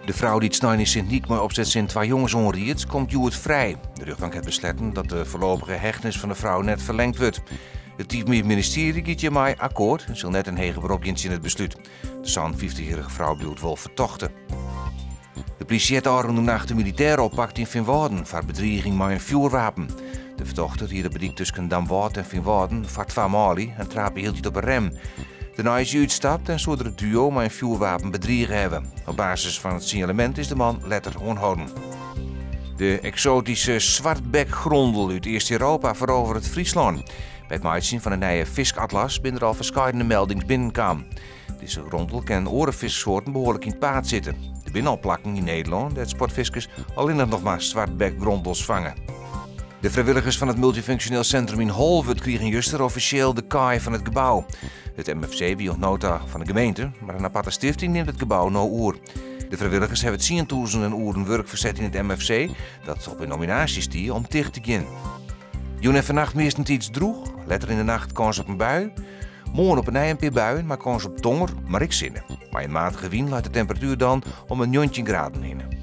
De frou dy't snein yn Sint Nyk mei opsetsin twa jonges oanried, komt hjoed frij. De rjochtbank hat besletten dat de foarlopige hechtenis fan de frou net ferlengd wurdt. It Iepenbier Ministearje giet hjirmei akkoart en sil net yn heger berop gean tsjin it beslút. De 57-jierrige frou bliuwt wol fertochte. De plysje hat ôfrûne nacht in militêr oppakt yn Feanwâlden foar bedriging mei in fjoerwapen. De fertochte ried op 'e dyk tusken Damwâld en Feanwâlden foar twa manlju en trape hieltyd op 'e rem. Dêrnei is hy útstapt en soe er it duo mei in fjoerwapen bedrige hawwe. Op basis fan it sinjalemint is de man letter oanholden. De eksoatyske swartbekgrondel út East-Europa feroveret Fryslân. By it meitsjen fan in nije fiskatlas binne der al ferskeidene meldings binnenkaam. Dizze grondel kin oare fisksoarten behoarlik yn 't paad sitte. Der binne al plakken yn Nederlân dêr't sportfiskers allinnich noch mar swartbekgrondels fange. De frijwilligers fan it multyfunksjoneel sintrum yn Holwert krigen juster offisjeel de kaai fan it gebou. It MFC wie oant no ta fan de gemeente, mar in aparte stifting nimt it gebou no oer. De frijwilligers hawwe tsientûzenen oeren wurk ferset yn it MFC, dat op in nominaasje stie om ticht te gean. Jûn en fannacht meastentiids drûch, letter yn de nacht kâns op in bui. Moarn op 'e nij in pear buien, mei kâns op tonger, mar ek sinne. Mei in matige wyn leit de temperatuer dan om 'e 19 graden hinne.